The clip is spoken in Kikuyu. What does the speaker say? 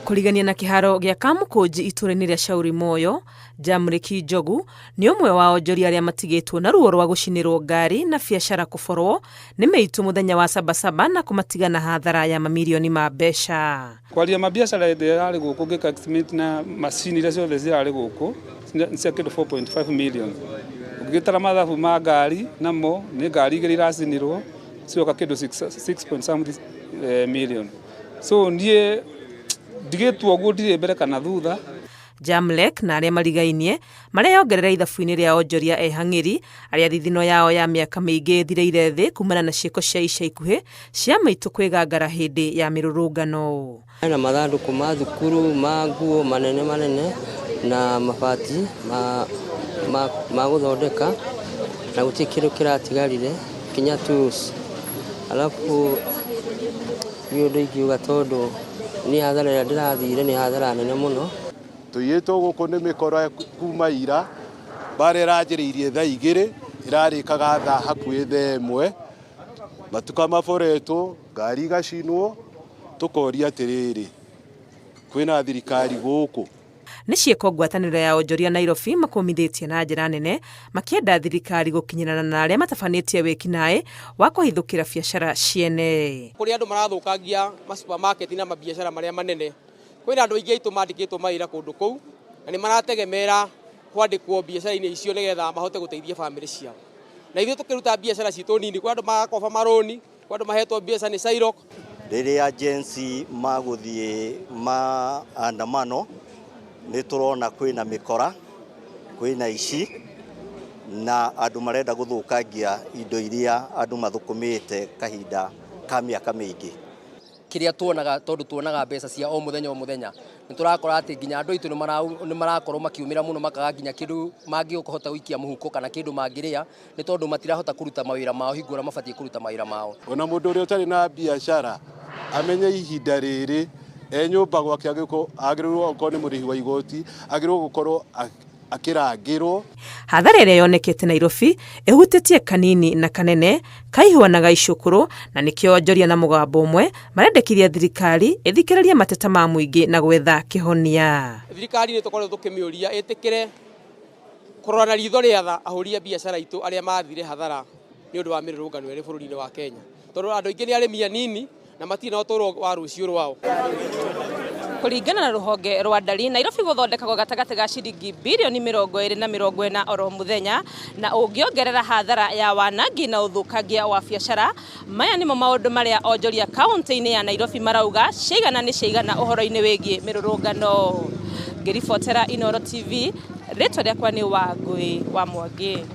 Kũrigania na kĩharo gĩa Kamũkũnji itũũra-inĩ rĩa Shauri Moyo, Jamriki Njogu nĩ ũmwe wa onjoria arĩa matigĩtwo na ruo rwa gũcinĩrwo ngari na biacara kũborwo nĩ mĩitũ mũthenya wa Sabasaba na kũmatiga na hathara ya mamirioni ma mbeca. Kwaria ma biacara ĩrĩa yarĩ gũkũ ngĩka estimate na macini iria ciothe cirarĩ gũkũ nĩ cia kĩndũ 4.5 million. Ũngĩgĩtara mathabu ma ngari namo nĩ ngari igĩrĩ iracinirwo cioka kĩndũ 6 point something million. So niĩ ndigĩtwo ũguo ndirĩ mbere kana thutha. Jamlek na arĩa marigainie mareyongerera ithabu-inĩ rĩa onjoria ehang'ĩri arĩa thithino yao ya mĩaka mĩingĩ ĩthirĩire thĩ kumana na ciĩko cia ica ikuhĩ cia maitũ kwĩgangara hĩndĩ ya mĩrũrũngano. Hena mathandũkũ ma thukuru ma nguo manene manene na mabati ma gũthondeka na gũtirĩ kĩndũ kĩratigarire kinya tools. Alafu nĩ ũndũ ingiuga tondũ nĩ hathara ĩrĩa ndĩrathire nĩ hathara nene mũno. Tũiyĩtwo gũkũ nĩ mĩkora kuma ira, mbara ĩranjĩrĩirie thaa 2 ĩrarĩkaga thaa hakuhĩ thaa 1, matuka maboretwo, ngari igacinwo, tũkoria atĩrĩrĩ, kwĩna thirikari gũkũ? Nĩ ciĩko ngwatanĩro ya onjoria Nairobi makũmithĩtie na njĩra nene makĩenda thirikari gũkinyĩrana na arĩa matabanĩtie wĩkinaĩ wa kũhithũkĩra biacara ciene. Kũrĩa andũ marathũkangia ma supermarket na mabiacara marĩa manene, kwĩna andũ aingĩ aitũ mandĩkĩtwo mawĩra kũndũ kũu na nĩ marategemera kwandĩkwo biacara-inĩ icio nĩgetha mahote gũteithia bamĩrĩ ciao. Na ithuĩ tũkĩruta biacara citũ nini, kwĩ andũ magakoba marũni, kwĩ andũ mahetwo mbeca nĩ Shylock. Rĩrĩa Gen Z magũthiĩ maandamano nĩ tũrona kwĩna mĩkora, kwĩna ici na andũ marenda gũthũkangia indo iria andũ mathũkũmĩte kahinda ka mĩaka mĩingĩ. Kĩrĩa tuonaga tondũ tuonaga mbeca cia o mũthenya o mũthenya nĩ tũrakora atĩ nginya andũ aitũ nĩ marakorwo makiumĩra mũno makaga nginya kĩndũ mangĩhota gũikia mũhuko kana kĩndũ mangĩrĩa nĩ tondũ matirahota kũruta mawĩra mao hingo ĩrĩa mabatiĩ kũruta mawĩra mao. Ona mũndũ ũrĩa ũtarĩ na biacara amenye ihinda rĩrĩ e nyũmba gwake agĩrĩirwo okorwo nĩ mũrĩhi wa igoti agĩrĩirwo gũkorwo akĩrangĩrwo. Hathara ĩrĩa yonekete Nairobi ĩhutĩtie kanini na kanene kaihũa na gaicũkũrũ na nĩkĩo onjoria na mũgambo ũmwe marendekithia thirikari ĩthikĩrĩrie mateta ma mũingĩ na gwetha kĩhonia. Thirikari nĩ tũkoretwo tũkĩmĩũria ĩtĩkĩre kũrora na ritho rĩa tha ahũri a biacara aitũ arĩa mathire hathara nĩ ũndũ wa mĩrũrũngano ĩrĩ bũrũri-inĩ wa Kenya. Tondũ andũ aingĩ nĩ arĩmi anini na matirĩ na ũtũũro wa rũciũ rwao. Kũringana na rũhonge rwa ndari, Nairobi gũthondekagwo gatagatĩ ga ciringi birioni 20 na 40 oro mũthenya, na ũngĩongerera hathara ya wanangi na ũthũkangia wa biacara, maya nĩmo maũndũ marĩa onjoria kaunti-inĩ ya Nairobi marauga ciaigana nĩ ciaigana ũhoro-inĩ wĩgiĩ mĩrũrũngano. Ngĩribotera Inooro TV, rĩtwa rĩakwa nĩ Wangũi wa Mwangi.